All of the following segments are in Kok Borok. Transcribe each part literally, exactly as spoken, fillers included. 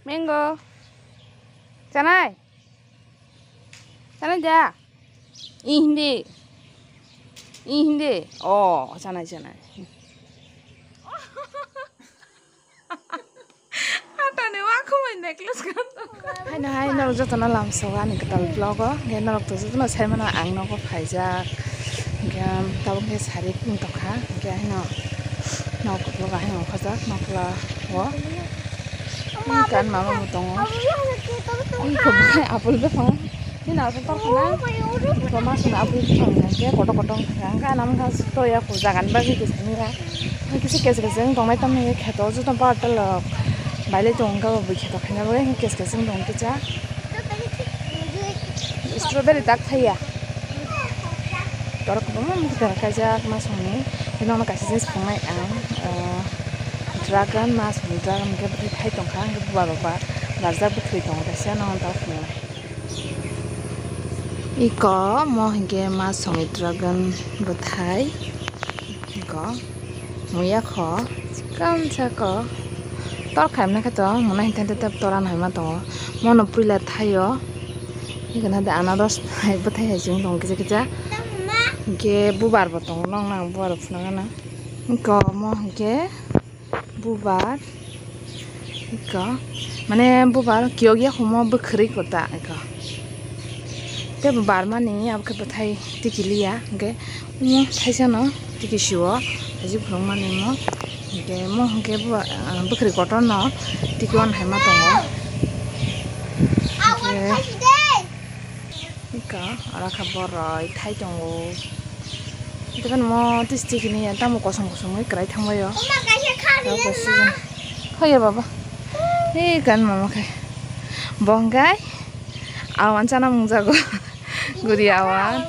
Mango. Chanai. Chanai da. Ih, hindi. Ih, hindi. Oh, chanai, chanai. Atani wakhumui necklace kan. Haino hai norok jotono lamsao ani kwtal vlog o. Hwnkhe norok to jotono sai mano ang nogo phaijak. Hwnkhe tabuk khe sari wng tongkha. Hwnkhe haino nok vlog o haino ongkhorjak nokla o. Kan mama bo tongo. Ang khe bo hai apple bwphang. Bini aswk torkha na. Iko masni abui bwkhak hwnkhe kotor kotor wngkha. Hwnkhe ano wngkha toya kho jaga ni bagwi kwchangya. Kisa kesa kesa wng tongnai tamni kheto joto bar tolok bailai tongo wngkha bo bui kheto khaina bagwi kes kes wng tongo kisa. Strawberry tak thaiya. Borok kwbangma mukhuitor kaijak masongni. Bini ulo kaisa jinish phrwngnai ang, ah, dragon, masongni dragon hwnkhe bwthai thai tongkha hwnkhe bubar rok ba barjak bwthai tongo kaisa no ta phrwngnai. Iko mo hinkhe ma songwi dragon bwthai. Iko muya kho chikon sako tor khaimna khe to mona hinkhe tei tor ano hai ma tongo. Mono puila thaio. Iko na de anaros hai bwthai hai chwng tongo kisa kisa. Hinkhe bubar bo tongo nong nang bubar bo phunukgana. Iko mo hinkhe. Bubar iko mane bubar kiyok ya humo bwkhwrwi kota iko. Tei bo barmani abo khe bwthai tiki liya hwnkhe omo thaisano tiki sio haisi phunukmani omo hwnkhe omo hwnkhe bubar bwkhwrwi kotorno tiki wan hai ma tongo. Hwnkhe Ika, oro kha boroi thai tongo. Ito kan mo tisti kini ya, tamo kosong kosong oi kwrai thangbai o. Oma, kaisa kha riya na. Hoya baba. Hei kan mama khai. Bongkai. Awan chana mungjago. Guri awan.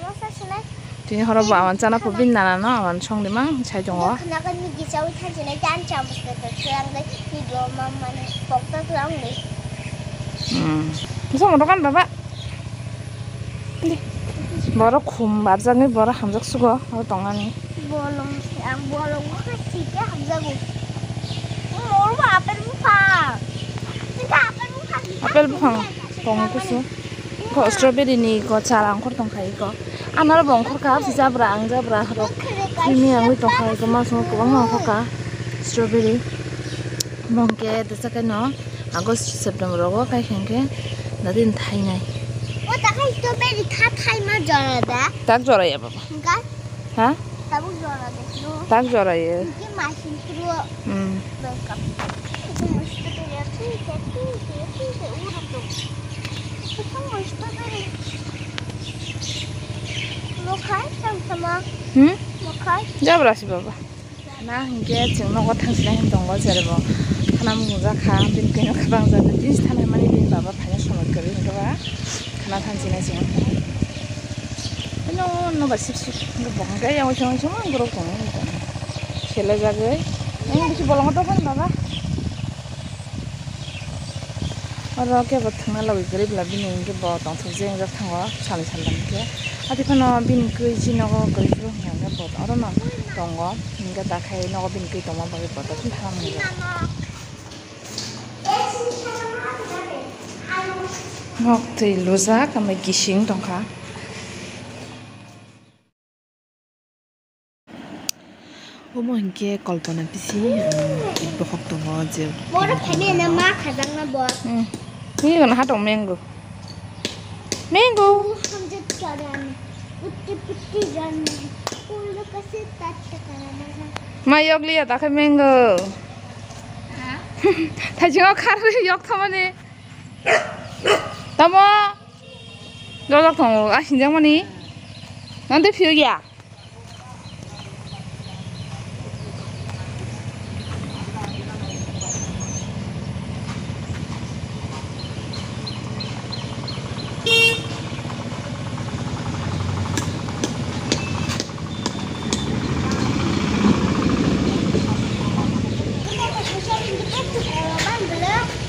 Tini horo bo awan chana pho bin nana no awan song di mang sai tongo. Khna kan ni gichawi thanjinai tan chamus ka ka klang dai ni do mam mane pokta klang dai. Hmm. Musa mo dokan baba. Di. Borok khum barjaknai borok hamjak sugo aro tongani. Bolong ang bolong khe sike hamjago. Mor ba apel bupha. Sike apel bupha. Apel buphang tongo kusu. Ko strawberry ni ko chara ongkhor tongkha iko. Anaro bo ongkhor kha, si jabra ang jabra rok. Simi ang wi tongkha iko, mas mo kwbangma ongkhor kha strawberry. Mongke tesa khe no August September rogo kai khe hwnkhe nadin thainai. O ta khai strawberry tha thaima jora da. Tak jora ya baba. Hwnkha? Ha? Tabuk jora de. Tak jora ya. Hwnkhe masing kru. Hmm. Welcome. Mokhai, tang sama. Hmm? Mokhai. Jabra si baba. Na hingke chwng nogo thangsinai hin tongo, jerebo thana mungjakha, bini kainak kha bang jani, bini thana mani bini baba phaina somoi kwrwi hingke ba thana thangsinai chwng. Ino no ba sip sip, hingke bo hingke yang uaisa uaisa ma borok tongo, selajagwi. Ang bisi bolongo tongkha ni baba. Oro khe bo thangna logwi kwrwi bwla bini hwnkhe bo tongthok je wngjak thango salni salnwi hwnkhe. Ati phano bini kwrwi chini nogo kwrwi phuru hwnkha hwnkhe bo orono tongo hwnkhe dakhai nogo bini kwrwi tongma bagwi bo tongthok thango hwnkhe. Nok twi lujak omo gising tongkha. Omo hinkhe Kalpana bisi, um, bokhok tongo je. Boro phainai na ma khajakna bo. Hmm. Ni gana hatong mango. Mango. Hamjat karana. Utti pitti rana. Ulo kasi tatta karana. Ma yok liya ta khe mango. Ha? Thaijingo kharwi yok thamani. Tamo. Dojak tongo, a sinjakmani. Nang tei phiyok ya?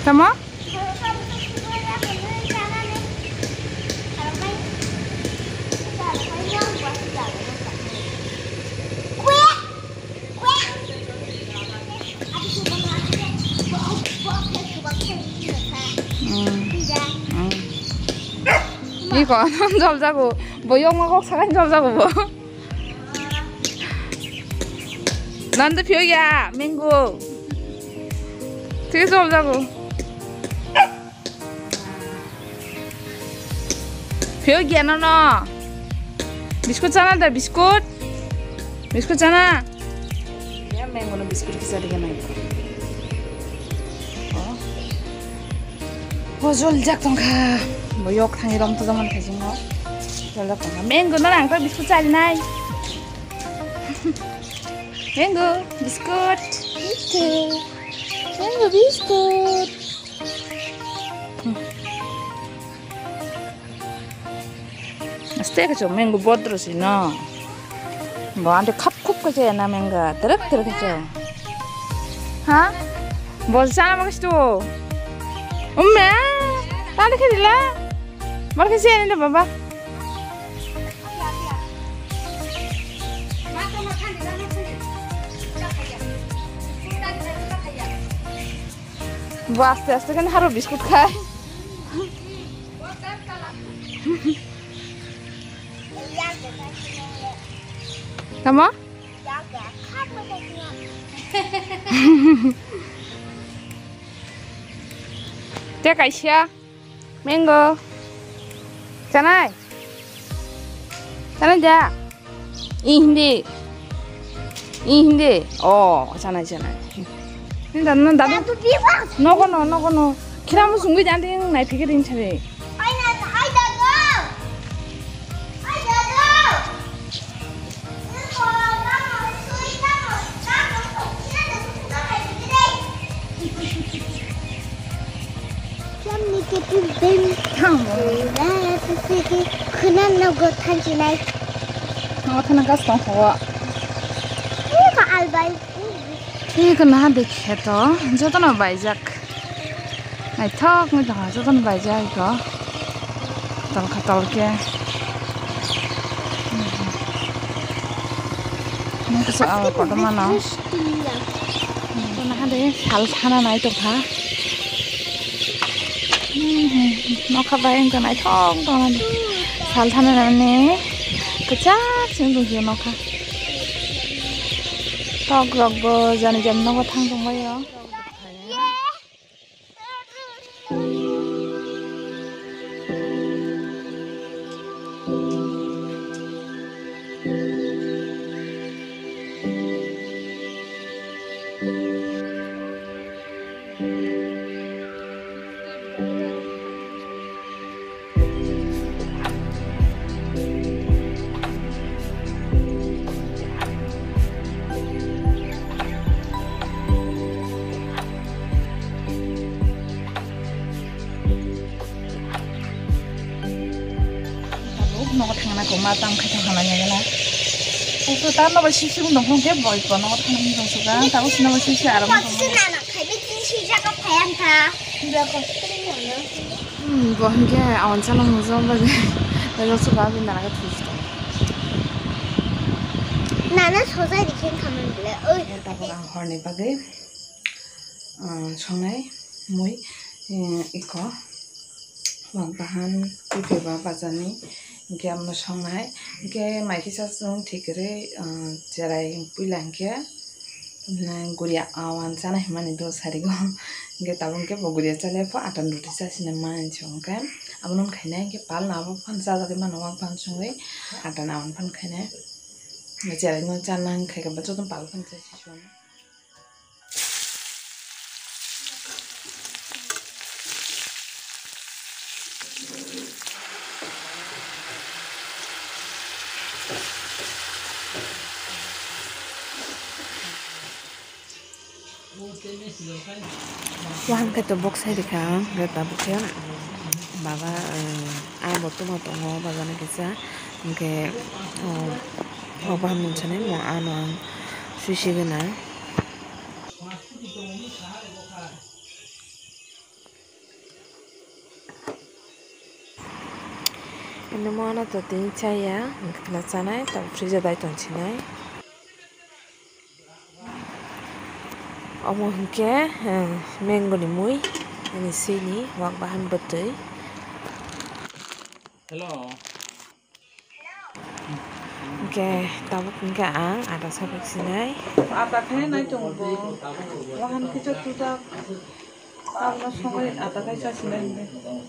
Tamo? Hmm. Hmm. Iko, jol jago. Bo yokma kok sakai jol jago bo. Nanda phiyok ya, mango. Tei jol jago. Phiyok ya nono. Biskut chana da, biskut. Biskut chana. Ya, mango no biskut kisa diga nai. Oh. Bo jol jak tongkha. Bo yok thangwi rom to jaman khaising no. Jol jak tongkha. Mango no ang ta biskut chari nai. Mango, biskut. Mango, biskut. Aste kacho mango bodro si no. Bo ante khap khup kacho na mango, terek terek kacho. Ha? Bo sana mo kasto. Umme, tadi khedila. Mar kacho ani baba. Bo aste aste kan haro biskut khai. Tamo? Te kaisa mango. Chanai? Chanai ja? I hindi. I hindi. Oh, chanai, chanai. Ini dadu, dadu. Nogo no, nogo no. Kira mo sungwi jan ding nai phikir ding chari. Khwnano go thansinai. Nogo thana gas tong kho. Ih, ma albai. Ih, khwna de kheto, jotono baijak. Naithok wngwi tongkha, jotono baijak iko. Tolkha tolkhe. Noksa o kotorma no. Nokha de sal thana nai tongkha. Nokha bai wngkha naithok tongmani. Sal thana nai mani kwchak se wng tongkha nokha. Tok rok bo jani jani nogo thang tongbaio. Tabuk nogo thangna koma tam khai thang hamani gana. Utu ta nogo sisi wng dong khe boi ko nogo thangna wng suka. Tabuk si nogo sisi aram wng tong. Sisi nana khai be tin si jaga phai ang kha. Hmm, bo hwnkhe awan chana mujung bagwi. Tabuk suka abini nana khe thusi tong. Nana sojai dikhe khamani bole. Oi. Tabuk ang horni bagwi. Ah, songnai mui, eh, iko wak bahan twipheba bajani, hwnkhe abono songnai, hwnkhe mai kisa chwng thik kwrwi, ah, cherai puila hwnkhe, mm, guria awan chana himani do sarigo, hwnkhe tabuk hwnkhe bo guria chaliya pho atan roti chasina mani chwng khe, abono wng khainai hwnkhe palno abo phano chajagwi mano wak bahan chwngwi atan awan phano khainai, cherai no chana wng khaikhe bo jotono pal phano chasi chwng. Waham khe to bok sai rikha ang, hwnkhe tabuk khe baba, eh, ah, bo tuma tongo, baba ni kisa, hwnkhe, oh, oh, baham mwnsa ni mo ano ang sui sigwna. Eno mo ano to tini chaya, hwnkhe chanai, tabuk freezer dai tongsinai. Omo hwnkhe, eh, mango ni mui. Ani sini wak bahan bwtwi. Hello. Hwnkhe tabuk hwnkhe ang ata sabuk sinai. Ata khe nai tongo bo. Wahan kisa tuta. Abono songwi ata khe sa sinai hwnkhe. Hwnkhe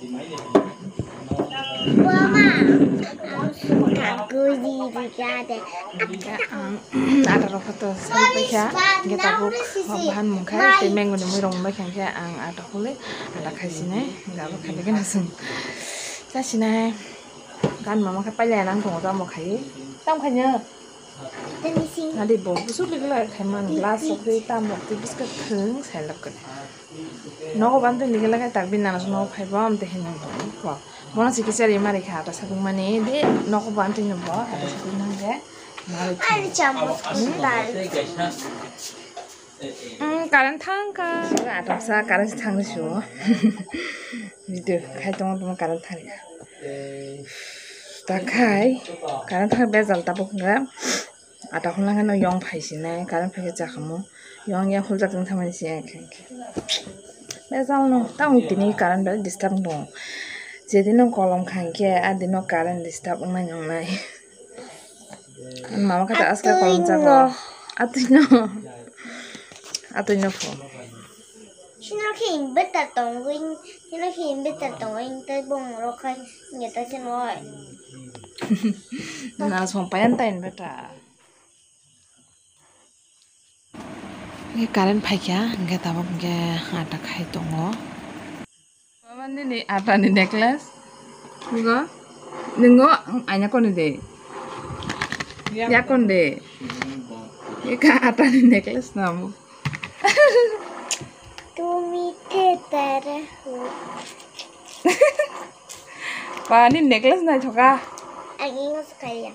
ang ata rok khe to sabuk paikha. Hwnkhe tabuk bahan mungkhai tei mango ni mui rok mungkha hwnkhe ang ata khulwi ata khai sinai. Hwnkhe abo khaikhe nasung. Cha sinai. Gan mama khe pailai nang tongo tamo khai. Tam khaino. Adi bo busuk ligi lai khai man glass rok tei tam rok tei biscuit thwng sai lok khe. Nogo ban tei ligi lai khai tak bin nana nogo khai bo am tei hinang tongo ko. Bono sikisa ri mari kha ata sabuk mani de nogo ban tei no bo ata sabuk nang de. Mari kha. Ari chamo. Hmm? Dal. Hmm, current thang kha. Atoksa current thang sio. Video khai tongo tong current thang kha. Ta khai current thang bejal tabuk hwnga. Ata khulna khe no yong phai sinai current phai khe chakhamu. Yong ya huljak wng thangmani se khe. Bejal no tamo tini current bai disturb wng tongo. Jedino kolom kha hwnkhe adino current disturb wngnai wngnai. Mama kata aska kolom chakha. Atwino. Atwino pho. Sino khe inverter tongwi, sino khe inverter tongwi tei bong rok khai ngeta sino oi. Na song payan ta inverter. Ni current phaikha hwnkhe tabuk hwnkhe ata khai tongo. Mama nini ata ni necklace. Ngo. Ningo aina koni de. Yakon de. Eka ata ni necklace namu. Tumi thetere. Pani necklace nai thoka. Ang ingo sekali ya.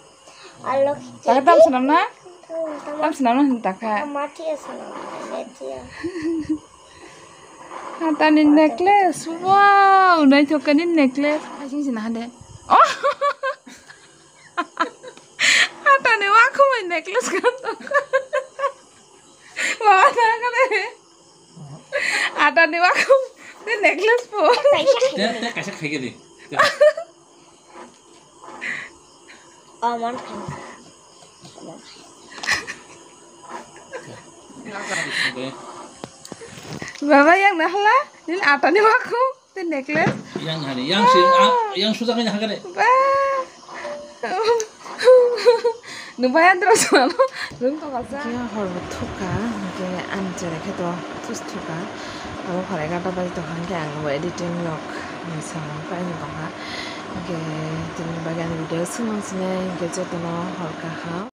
Alok. Taka tam senam na? Tam senam na taka. Mati ya senam. Mati ya. Atani necklace. Wow, naithok kani necklace. Asing sina hande. Oh. Atani wakhumai necklace kan. Baba, taka de. Atani wakhum de necklace po. Te, te kaisa khaike de. Te. Oh, man. Baba, yang nahala, nini atani wakhum. Tei necklace? Yang hani, yang si, ah, yang sujakni hakare. Ba. Nung bai andro sano, nung to kasa. Khe hor bo thukha, hingke ani cherai khe to tus thukha. Abo hor egarta baji tongkha, hingke ang bo editing rok ni samung paini tongkha. Hingke tini bagwi ani video swnam sini, hingke jotono hor kaham.